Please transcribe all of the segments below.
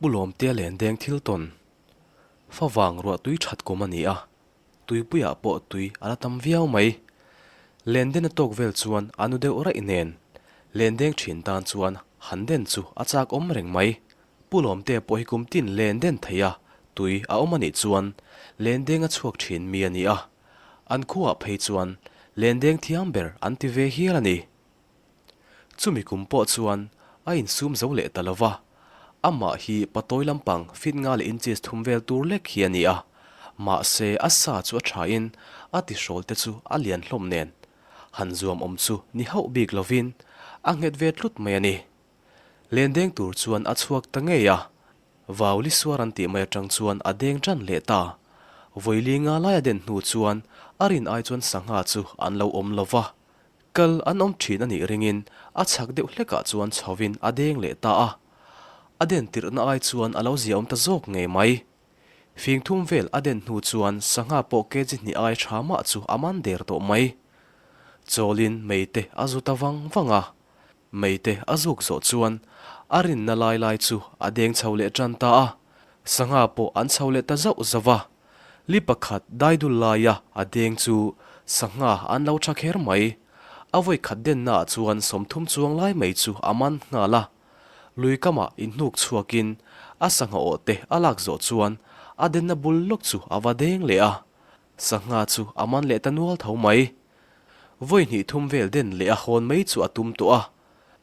Pu Lawmtea lendeng thil tawn favang ruah tui that kum a ni a, tuipuiah pawh tui a la tam viau mai. Lenden a tawk vel chuan a nu deuh raih nen lendeng thin tan chuan han den chu a chak awm reng mai. Pu Lawmtea pawh hi kum tin lenden thei a, tui a awm a nih chuan lendeng a chhuak thin mi a ni a, an khuaah phei chuan lendeng thiam ber an ti ve hial a ni. Chumi kum pawh chuan a insum zo leh ta lo va, amah hi patawi lampang fit nga leh inches thum vel tur lek hi a ni a, mahse a sa chu a thain a tihrawl te chu a lian hlawm nen han zuam awm chu ni hauh bik lovin a nghet ve tlut mai a ni. Lendeng tur chuan a chhuak ta ngei a, Vauli suar an tih mai atang chuan a deng tan leh ta. Vawili nga lai a den hnu chuan a rin ai chuan sangha chu an lo awm lo va, Kal an awm thin a nih ringin a chhak deuh hlekah chuan chhovin a deng leh ta a. A den tirhna ai chuan a lo ziaawm ta zawk ngei mai. Fing thum vel a den hnu chuan sangha pawh kg hnih ai tha mah chu a man der tawh mai. Chawlin meite a zu ta vang vang a. Meite a zuk zawh chuan a rinna lai lai chu a deng chho leh tan ta a. Sangha pawh an chho leh ta zauh zauh a. Li pakhat daidul laia a deng chu sangha an lo tha kher mai. A vawi khat dennaah chuan 30 chuang lai mai chu a man nghal a. Lui kamah inhnuk chhuakin a sangha awh te a lak zawh chuan a denna bul lawk chu a va deng leh a. Sangha chu a man leh ta nual tho mai. Vawi hnih thum vel den leh a hawn mai chu a tum tawh a.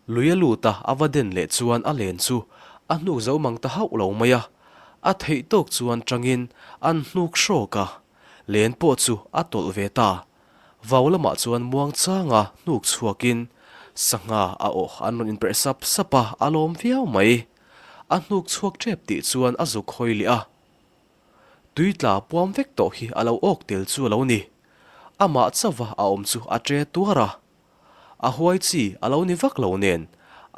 Lui a lut a, a va den leh chuan a len chu a hnuk zo mang ta hauh lo mai a, a theih tawk chuan tangin an hnuk hrawk a, len pawh chu a tawlh ve ta. Vau lamah chuan muang changa hnuk chhuakin sangha a awh an rawn inperh sap sap a, a lawm viau mai. A hnuk chhuak tep tih chuan a zuk hawi leh a. Tui tla puam vek tawh hi a lo awk tel chu a lo ni. Amah chauva a awm chu a tre tuar a. A huai chi a lo ni vak lo nen,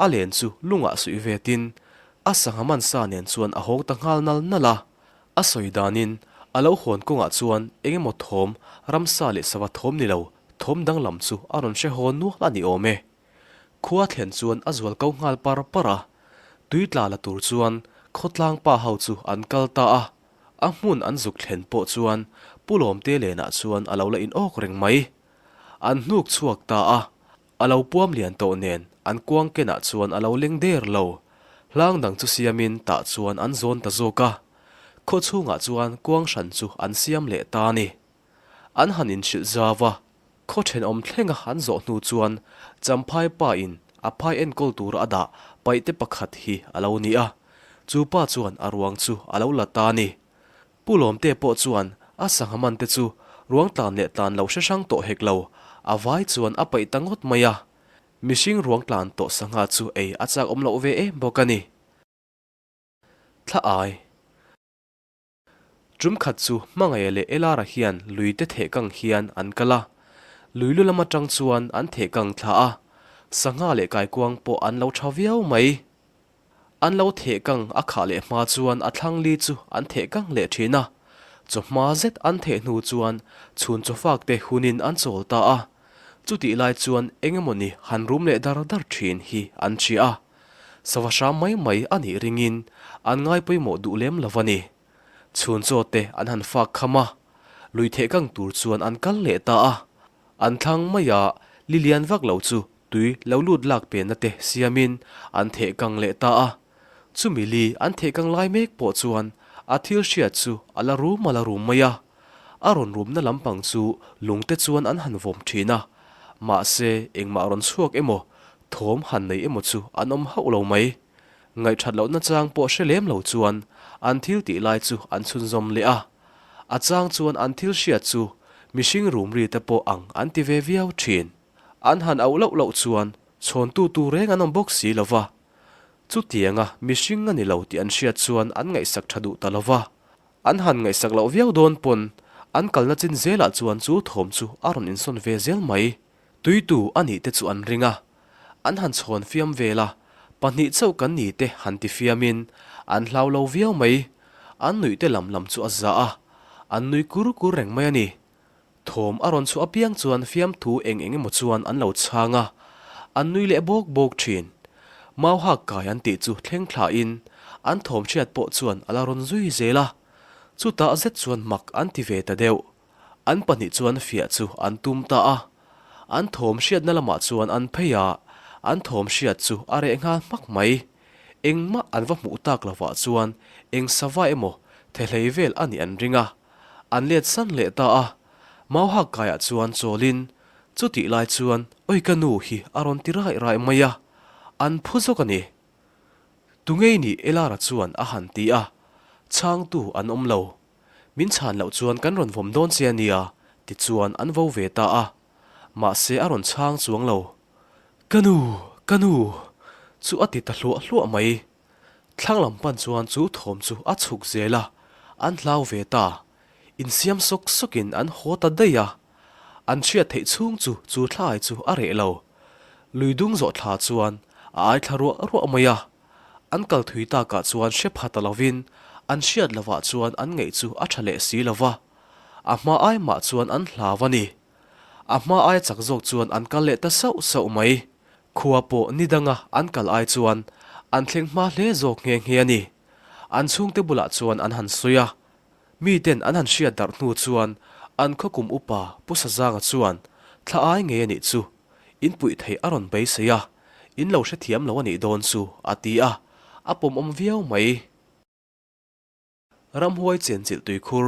a len chu lungah suih vetin a sangha man sa nen chuan a hawng ta nghal nal nal a. A sawi danin a lo hawn kawngah chuan eng emaw thawm, ramsa leh sava thawm ni lo, thawm danglam chu a rawn hre haw nual a ni awm e. Khua thlen chuan a zual ko nghal par par a, tui tla la tur chuan khawtlang pa ho chu an kal ta a. A hmun an zuk thlen pawh chuan Pu Lawmte lenah chuan a lo la inawk reng mai. An hnuk chhuak ta a, a lo puam lian tawh nen an kuang kenah chuan a lo leng der lo. Hlang dang chu siamin tah chuan an zawn ta zawk a. Khaw chhungah chuan kuang hran chu an siam leh ta a ni. An han inhrilh zau a, khaw thenawm thlenga an zawh hnu chuan Champhai pa in a phai enkawl tura a dah paihte pakhat hi a lo ni a. Chu pa chuan a ruang chu a lo la ta a ni. Pu Lawmte pawh chuan a sangha man te chu ruang tlan leh tlan lo hre hrang tawh hek lo, a vai chuan a paih ta ngawt mai a. Mihring ruang tlan tawh sangha chu ei a chak awm loh ve em bawk a ni. Thla ai. Tum khat chu Hmangaia leh Elara hian lui te thehkang hian an kal a. Lui lu lam atang chuan an thehkang thla a, sangha leh kaikuang pawh an lo tha viau mai. An lo theh kang a khah leh hma chuan a thlang li chu an theh kang leh thin a. Chawhma zet an theh hnu chuan chhun chawfak te hunin an chawl ta a. Chutih lai chuan eng emawni han rum leh dar dar thin hi an hria a. Sava hram mai mai a nih ringin an ngai pawimawh duh lem lo a ni. Chhun chaw te an han fak kham a, lui theh kang tur chuan an kal leh ta a. An thlang maia li lian vak lo chu Tui lo lut lak penna te siamin an theh kang leh ta a. Chumi li an theh kang lai mek pawh chuan a thil hriat chu a la rum a la rum mai a. A rawn rumna lampang chu lung te chuan an han vawm thin a. Mahse engmah rawn chhuak emaw, thawm han nei emaw chu an awm hauh lo mai. Ngaihthat lohna chang pawh hre lem lo chuan an thil tih lai chu an chhunzawm leh a. A chang chuan an thil hriat chu mihring rum ri te pawh ang an ti ve viau thin. An han auh loh loh chuan chhawntu tur reng an awm bawk si lo va. Chutianga mihring a ni lo tih an hriat chuan an ngaihsak tha duh ta lo va. An han ngaihsak loh viau dawn pawn an kalna chin zelah chuan chu thawm chu a rawn insawn ve zel mai. Tuitu a nih te chu an ring a. An han chhawn fiam vel a, pahnih chauh kan ni te han ti fiamin an hlau lo viau mai. An nuih te lam lam chu a za a, an nui kur kur reng mai a ni. Thawm a rawn chhuah apiang chuan fiamthu eng eng emaw chuan an lo chhang a, an nui leh bawk bawk thin. Mau hak kai an tih chu thleng thlain An thawm hriat pawh chuan a la rawn zui zel a. Chutah zet chuan mak an ti ve ta deuh. An pahnih chuan fiah chu an tum ta a. An thawm hriatna lamah chuan an phei a, an thawm hriat chu a reh nghal hmak mai. Engmah an va hmuh tak lovah chuan eng sava emaw thehlei vel a nih an ring a. An let san leh ta a. Mauhak kaiah chuan chawlin chutih lai chuan Oi ka nu hi a rawn ti raih raih mai a, an phu zawk a ni. Tungei nih Elara chuan a han ti a, chhangtu an awm lo. Min chhan loh chuan kan rawn vawm dawn che a nia, tichuan an vo ve ta a. Mahse a rawn chhang chuang lo. Ka nu! Ka nu! Chu a ti ta hluah hluah mai. Thlang lam pan chuan chu thawm chu a chhuk zel a, an hlau ve ta. Insiam sawk sawkin an haw ta daih a. An hriat theih chhung chu chu thlai chu a reh lo. Lui dung zawh thla chuan a ai thla ruah ruah mai a. An kal thui takah chuan hre pha ta lovin an hriat lovah chuan an ngaih chu a tha leh si lo va. A hma ai mah chuan an hlau a ni. A hma aia chak zawk chuan an kal leh ta sauh sauh mai. Khua pawh ni danga an kal ai chuan an thleng hma hle zawk nghe nghe a ni. An chhungte bulah chuan an han sawi a. Miten an han hriat darh hnu chuan an khaw kum upa Pu Sazanga chuan thla ai ngei a nih chu in puih theih a rawn beisei a, in lo hrethiam lo a nih dawn chu a ti a, a pawmawm viau mai. Ramhuai chenchilh tuikhur.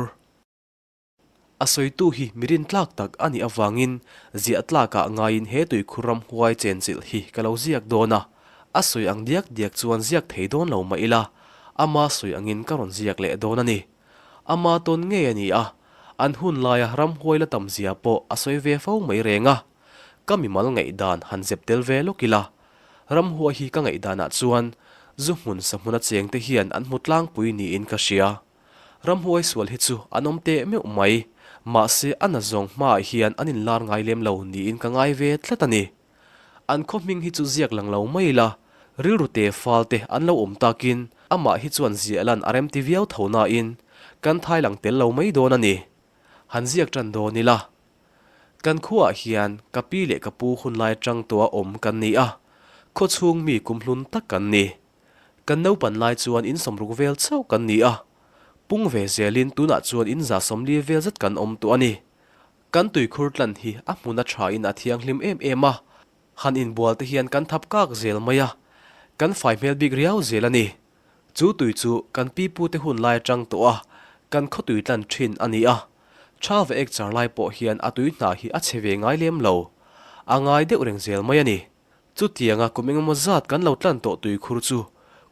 A sawitu hi mi rintlak tak a nih avangin ziah tlakah ngaiin he tuikhur ramhuai chenchilh hi ka lo ziak dawn a, a sawi ang diak diak chuan ziak thei dawn lo mah ila, ama sawi angin ka rawn ziak leh dawn a ni. Ama tawn ngei a ni a, an hun laia ramhuai la tam zia pawh a sawi ve fo mai reng a. Ka mimal ngaihdan han zep tel ve lawk ila, ramhuai hi ka ngaihdanah chuan zu hmun sa hmuna chengte hian an hmu tlangpui niin ka hria. Ramhuai sual hi chu an awm teh meuh mai, mahse a na zawng hmaah hian an inlar ngai lem lo niin ka ngai ve tlat a ni. An khaw hming hi chu ziak lang lo mai ila, rilru te fal te an lo awm takin amah hi chuan ziah lan a remti viau tho nain kan thai lang tel lo mai dawn a ni. Han ziak tan dawn ila. Kan khuaah hian ka pi leh ka pu hunlai atang tawha awm kan ni a, khaw chhung mi kumhlun tak kan ni. Kan naupan lai chuan in sawmruk vel chauh kan ni a, pung ve zelin tunah chuan in 140 vel zet kan awm tawh a ni. Kan tuikhur tlan hi a hmun a thain a thianghlim em em a, han inbual te hian kan thap kak zel mai a, kan fai hmel bik riau zel a ni. Chu tui chu kan pipu te hun lai atang tawh a, kan khaw tui tlan thin a ni a. Tha ve ek char lai pawh hian a tui hna hi a chhe ve ngai lem lo. A ngai deuh reng zel mai a ni. Chutianga kum engemaw zat kan lo tlan tawh tuikhur chu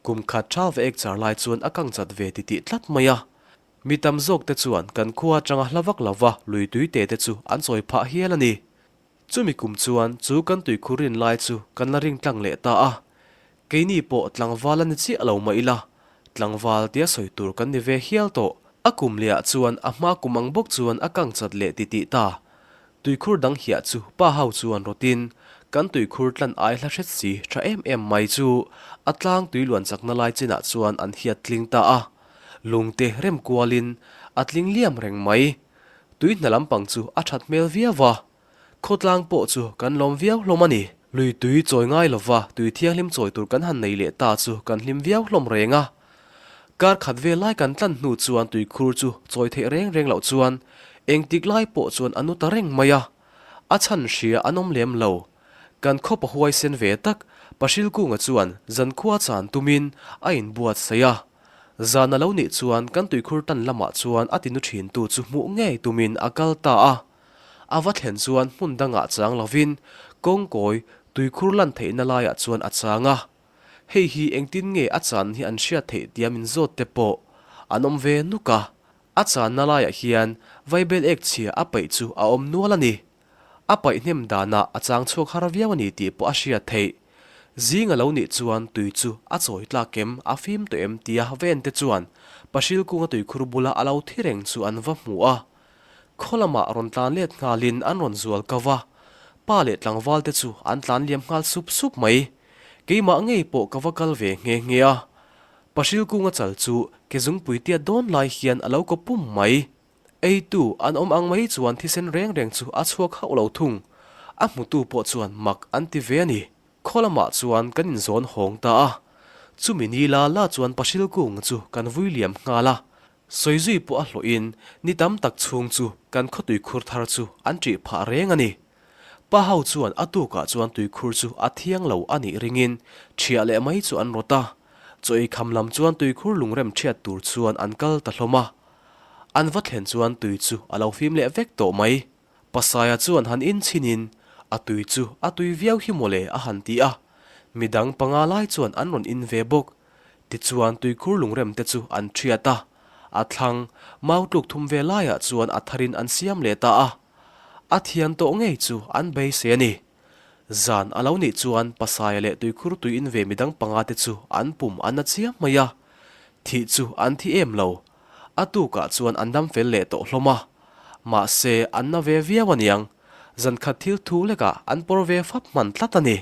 kum khat tha ve ek char lai chuan a kang chat ve titih tlat mai a. Mi tam zawk te chuan kan khua atanga hla vak lova lui tui te te chu an chawi phah hial a ni. Chumi kum chuan chu kan tuikhur rin lai chu kan la ring tlang leh ta a. Keini pawh tlangval a ni chiah lo mah ila, tlangval tia sawi tur kan ni ve hial tawh. A kum lehah chuan a hma kum ang bawk chuan a kang chat leh titih ta. Tuikhur dang hiah chu pa ho chuan rawtin kan tuikhur tlan ai hla hret si tha em em mai chu a tlang tui luan chakna lai chinah chuan an hiat tling ta a. Lungte rem kualin a tling liam reng mai. Tui hna lampang chu a that hmel viau va. Khawtlang pawh chu kan lawm viau hlawm a ni. Lui tui chawi ngai lova tui thianghlim chawi tur kan han nei leh ta chu kan hlim viau hlawm reng a. Kar khat vel lai kan tlan hnu chuan tuikhur chu chawi theih reng reng loh chuan engtik lai pawh chuan a nu ta reng mai a. A chhan hria an awm lem lo. Kan khaw pahuai sen ve tak Pahrilkunga chuan zankhua chan tumin a inbuatsaih a. Zan a lo nih chuan kan tuikhur tan lamah chuan a tinu thintu chu hmuh ngei tumin a kal ta a. A va thlen chuan hmun dangah chang lovin kawngkawi tuikhur lan theihna laiah chuan a chang a. Hei hi engtin nge a chan hi an hriat theih tia min zawt te pawh an awm ve nuk a. A channa laiah hian vaibel ek chhia a paih chu a awm nual a ni. A paih hnem danah a chang chhuak har viau a ni tih pawh a hriat theih. Zing a lo nih chuan tui chu a chawi tlak em, a fim tawh em tia ven te chuan Pahrilkunga tuikhur bula a lo thi reng chu an va hmu a. Khaw lamah rawn tlan let nghalin an rawn zual kau va, pa leh tlangval te chu an tlan liam nghal sup sup mai. Keimah ngei pawh ka va kal ve nghe nghe a. Pahrilkunga chal chu ke zungpui tiat dawn lai hian a lo kaw pum mai. Eitu an awm ang mai chuan thisen reng reng chu a chhuak hauh lo thung. A hmutu pawh chuan mak an ti ve a ni. Khaw lamah chuan kan inzawn hawng ta a. Chumi ni la la chuan Pahrilh kung chu kan vui liam nghal a, sawi zui pawh a hlawhin ni tam tak chhung chu kan khaw tuikhur thar chu an ṭih phah reng a ni. Pa ho chuan a tukah chuan tuikhur chu a thiang lo a nih ringin ṭhiah leh mai chu an rawt a, chaw ei kham lam chuan tuikhur lungrem ṭhiat tur chuan an kal ta hlawm a. An va thlen chuan tui chu a lo fim leh vek tawh mai. Pasaia chuan han inchhinin a tui chu a tui viau hi mawle a han ti a, midang panga lai chuan an rawn in ve bawk. Tichuan tuikhur lungrem te chu an ṭhiat a, a thlang mau tluk thum ve laiah chuan a tharin an siam leh ta a. A thian tawh ngei chu an beisei a ni. Zan a lo nih chuan Pasaia leh tuikhur tui in ve midang panga te chu an pum an na chiam mai a, thih chu an thi em lo. A tukah chuan an dam fel leh tawh hlawm a. Mahse, an na ve viau aniang. Zan khat thil thu lekah an pawr ve fap hman tlat a ni.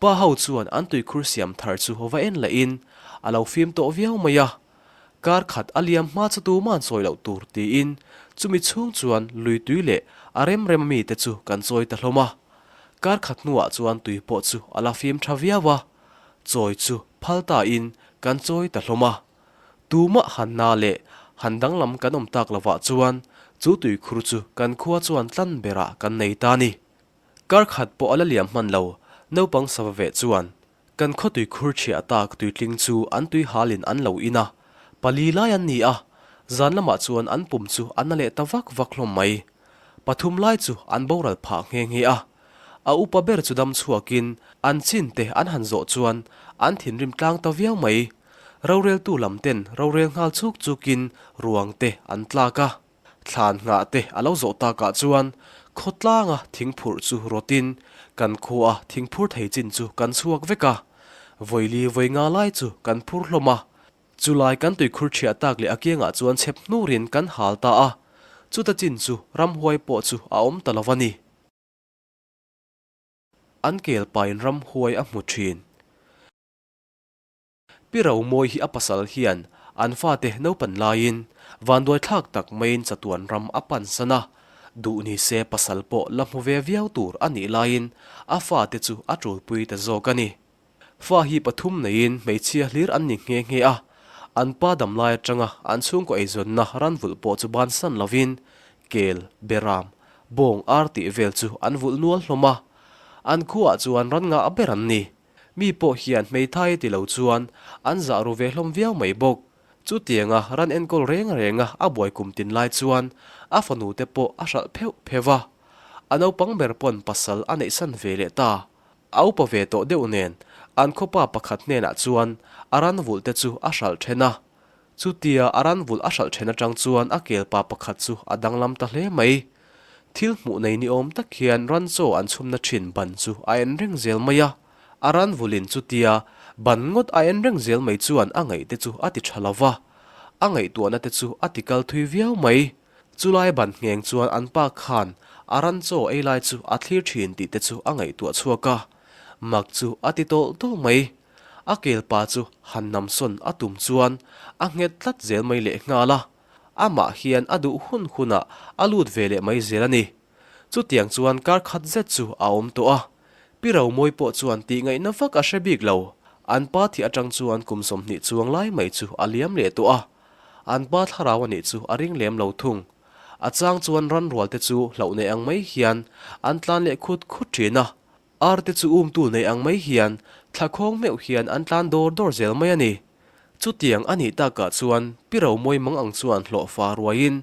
Pa ho chuan an tuikhur siam thar chu va en lehin a lo fim tawh viau mai a. Kar khat a liam hma chu tuman sawi loh tur tiin chumi chhung chuan lui tui leh a rem rem ami te chu kan chawi ta hlawm a. Kar khat hnuah chuan tui pawh chu a la fim tha viau a, chawi chu phal ta in kan chawi ta hlawm a. Tumah han na leh han danglam kan awm tak lovah chuan chu tuikhur chu kan khua chuan tlan berah kan nei ta ni. Kar khat pawh a la liam hman lo, naupang sava veh chuan Kan khaw tuikhur chhiah tak tuitling chu an tui halin an lo in a, pali lai an ni a, zan lamah chuan an pum chu a na leh ta vak vak hlawm mai. Pathum lai chu an boral phah nghe nghe a. A upa ber chu dam chhuakin an chin te an han zawh chuan an thinrim tlang ta viau mai. Roreltu lam ten rorel nghal chuk chukin ruang te an tlak a. Thlan nghah te a lo zawh takah chuan khawtlanga thingphurh chu rawtin kan khua thingphur thei chin chu kan chhuak vek a, vawili vawi nga lai chu kan phur hlawm a. Chulai kan tuikhur ṭhiah tak leh a kiangah chuan chhep hnurin kan hal ta a, chuta chin chu ramhuai pawh chu a awm ta lo a ni. An kel pain ramhuai a hmu ṭhin. Pi Romawi hi a pasal hian an fate naupan laiin vanduai thlak tak maiin chatuan ram a pansan a, duh ni se pasal pawh la hmu ve viau tur a nih laiin a fate chu a tulpui ta zawk a ni. Fa hi pathum neiin hmeichhia hlir an ni nghe nghe a, an pa damlai atanga an chhungkaw eizawnna ranvulh pawh chu bansan lovin kel, beram, bawng, ar tih vel chu an vulh nual hlawm a, an khuaah chuan ran ngah ber an ni. Mi pawh hian hmeithai ti lo chuan an zah ru ve hlawm viau mai bawk. Chutianga ran enkawl reng renga a buai kum tin lai chuan a fanu te pawh a hralh pheuh pheuh va. A naupang ber pawn pasal a neihsan ve leh ta. A upa ve tawh deuh nen an khawpa pakhat hnenah chuan a ran vulh te chu a hralh then a. Chutia a ran vulh a hralh then atang chuan a kelpa pakhat chu a danglam ta hle mai. Thil hmuh nei ni awm tak hian ran chaw an chhumna thin ban chu a en reng zel mai a, a ran vulin chutia ban ngawt a en reng zel mai chuan a ngaih te chu a ti tha lo va, a ngaihtuahna te chu a ti kal thui viau mai. Chulai ban ngheng chuan an pa khan a ran chaw ei lai chu a thlir thin tih te chu a ngaihtuah chhuak a, mak chu a ti tawlh tawlh mai. A kelpa chu han namsawn a tum chuan a nghet tlat zel mai lehnghal a. Amah hian a duh hun hunah a lut ve leh mai zel a ni. Chutiang chuan kar khat zet chu a awm tawh a. Pi Romawi pawh chuan tih ngaihna vak a hre bik lo. An pa thih atang chuan kum 20 chuang lai mai chu a liam leh tawh a. An pa thlarau a nih chu a ring lem lo thung. A chang chuan ranrual te chu hlauh nei ang mai hian an tlan leh khut khut thin a. Ar te chu umtu nei ang mai hian thla khawng meuh hian an tlan dawr dawr zel mai a ni. Chutiang a nih takah chuan Pi Romawi mang ang chuan hlawhfa ruaiin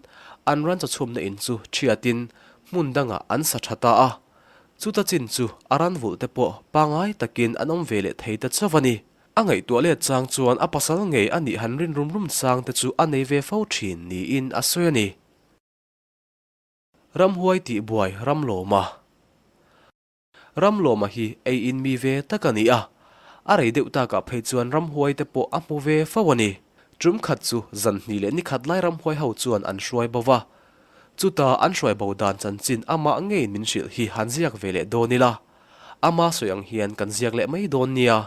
an ran chawchhumna in chu thiatin hmun dangah an sa tha ta a. Chuta chin chu a ran vulh te pawh pangai takin an awm ve leh thei ta chauh a ni. A ngaihtuah let chang chuan a pasal ngei a nih han rin rum rum chang te chu a nei ve fo thin niin a sawi a ni. Ramhuai tih buai Ramlawma. Ramlawma hi ei in mi ve tak a ni a, a rei deuh takah phei chuan ramhuai te pawh a hmu ve fo a ni. Tum khat chu zan hnih leh ni khat lai ramhuai ho chuan an hruai bo va, chuta an hruai bo dan chanchin amah ngeiin min hrilh hi han ziak ve leh dawn ila, ama sawi ang hian kan ziak leh mai dawn nia.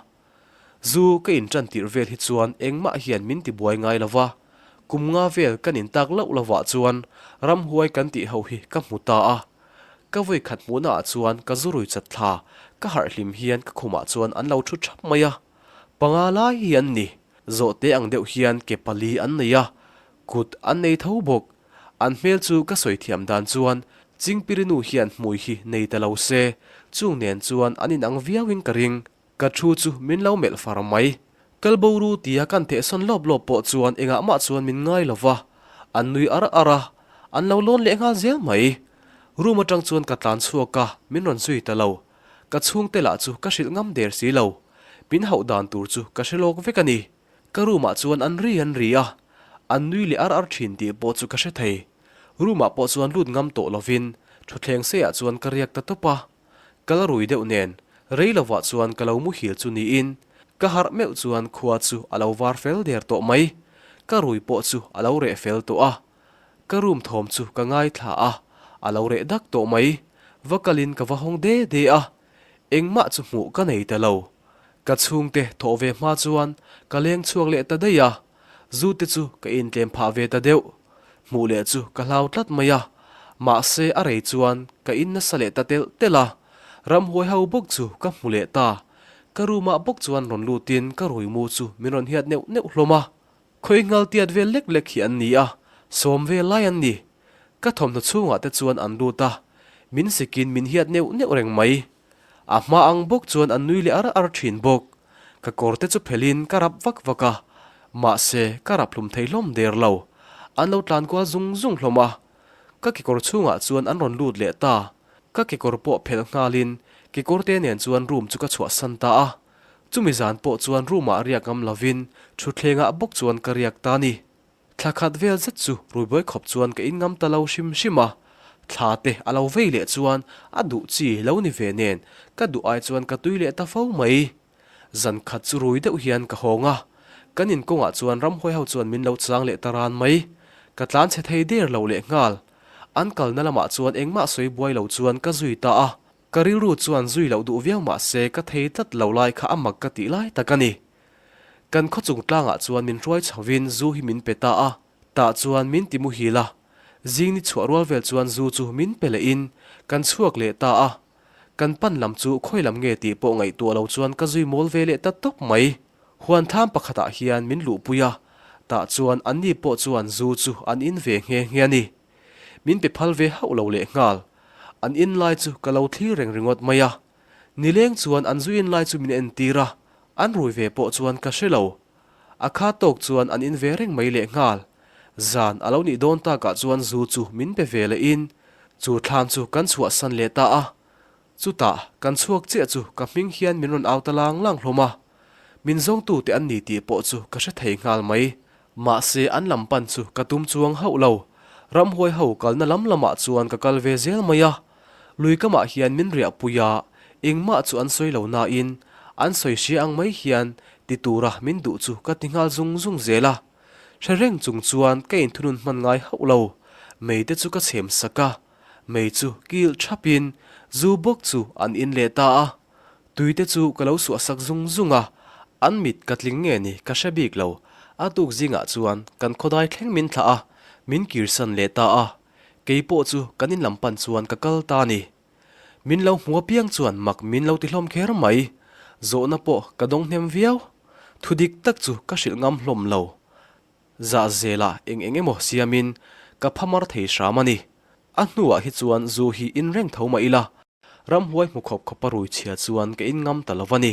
Zu ka inṭan tirh vel hi chuan engmah hian min tibuai ngai lo va, kum nga vel kan intak loh lovah chuan ramhuai kan tih ho hi ka hmu ta a. Ka vawi khat hmuhnaah chuan ka zu rui chat thla, ka harh hlim hian ka khumah chuan an lo ṭhu ṭhap mai a. Panga lai hi an ni. Zawhte ang deuh hian ke pali an nei a, kut an nei tho bawk. An hmel chu ka sawi thiam dan chuan Chingpirinu hian hmui hi nei ta lo se, chung nen chuan an inang viauin ka ring. Ka thu chu min lo melh far mai. Kalboru tia kan thehsawn lawp lawp pawh chuan engah mah chuan min ngai lo va, an nui ar ar a, an lo lawn leh nghal zel mai. Room atang chuan ka tlan chhuak a, min rawn zui ta lo. Ka chhungte lah chu ka hrilh ngam der si lo. Min hauh dan tur chu ka hre lawk vek a ni. Ka room ah chuan an ri an ri a, an nui leh ar ar thin tih pawh chu ka hre thei. Room ah pawh chuan lut ngam tawh lovin thutthleng seiah chuan ka riak ta tawp a. Ka la rui deuh nen, rei lovah chuan ka lo muhil chu niin, ka harh meuh chuan khua chu a lo var fel der tawh mai. Ka rui pawh chu a lo reh fel tawh a. Ka room thawm chu ka ngaithla a, a lo reh dak tawh mai. Va kalin ka va hawng de de a, engmah chu hmuh ka nei ta lo. Ka chhungte thawh ve hma chuan ka leng chhuak leh ta daih a, zu te chu ka intlem phah ve ta deuh. Hmuh leh chu ka hlau tlat mai a, mahse a rei chuan ka in nasa leh ta telh telh a, ramhuai ho bawk chu ka hmu leh ta. Ka room ah bawk chuan rawn lutin ka rui mu chu min rawn hiat neuh neuh hlawm a. Khawi nghal tiat vel lek lek hi an ni a, sawm vel lai an ni. Ka thawmhnaw chhungah te chuan an lut a, min sikin min hiat neuh neuh reng mai. A hma ang bawk chuan an nui leh ar ar thin bawk. Ka kawr te chu phelhin ka rap vak vak a, mahse ka rap hlum thei hlawm der lo. An lo tlan kual zung zung hlawm a. Ka kekawr chhungah chuan an rawn lut leh ta. Ka kekawr pawh phelh nghalin kekawr te nen chuan room chu ka chhuahsan ta a. Chumi zan pawh chuan room ah riak ngam lovin thutthlengah bawk chuan ka riak ta ni. Thla khat vel zet chu Ruibawi khawp chuan ka inngam ta lo hrim hrim a, thla te a lo vei leh chuan a duh chi lo ni ve nen ka duh ai chuan ka tui leh ta fo mai. Zan khat chu rui deuh hian ka hawng a, kan inkawngah chuan ramhuai ho chuan min lo chang leh ta ran mai. Ka tlan chhe thei der lo leh nghal. An kalna lamah chuan engmah sawi buai lo chuan ka zui ta a, ka rilru chuan zui loh duh viau mah se ka thei tlat lo lai kha a mak ka tih lai tak a ni. Kan khaw chung tlangah chuan min hruai chhovin zu hi min pe ta a, tah chuan min ti muhil a. Zing ni chhuah rual vel chuan zu chu min pe lehin kan chhuak leh ta a. Kan pan lam chu khawi lam nge tih pawh ngaihtuah lo chuan ka zui mawl ve leh ta tawp mai. Huan thlam pakhatah hian min luhpui a, tah chuan anni pawh chuan zu chu an in ve nghe nghe a ni. Min pe phal ve hauh lo lehnghal. An in lai chu ka lo thlir reng ringawt mai a. Nileng chuan an zu in lai chu min entir a, an rui ve pawh chuan ka hre lo. A kha tawk chuan an in ve reng mai leh nghal. Zan a lo nih dawn takah chuan zu chu min pe ve leh in, chu thlam chu kan chhuahsan leh ta a. Chutah kan chhuak chiah chu ka hming hian min rawn au ta lang lang hlawm a. Min zawngtute an ni tih pawh chu ka hre thei nghal mai. Mahse an lam pan chu ka tum chuang hauh lo. Ramhuai ho kalna lam lamah chuan ka kal ve zel mai a. Lui kamah hian min riahpui a, engmah chu an sawi lo nain an sawi hria ang mai hian ti tura min duh chu ka ti nghal zung zung zel a. Hre reng chung chuan ka inthunun hman ngai hauh lo. Mei te chu ka chhem sak a, mei chu kil thapin zu bawk chu an in leh ta a. Tui te chu ka lo suahsak zung zung a, an mit ka tling nge ni ka hre bik lo. A tuk zingah chuan kan khawdai thleng min thlah a, min kirsan leh ta a. Kei pawh chu kan in lam pan chuan ka kal ta a ni. Min lo hmu apiang chuan mak min lo ti hlawm kher mai. Zawhna pawh ka dawng hnem viau. Thu dik tak chu ka hrilh ngam hlawm lo. Zah zelah eng eng emaw siamin ka phamar thei hram a ni. A hnuah hi chuan zu hi in reng tho mah ila. Ramhuai hmu khawp khawpa rui chhia chuan ka in ngam ta lo a ni.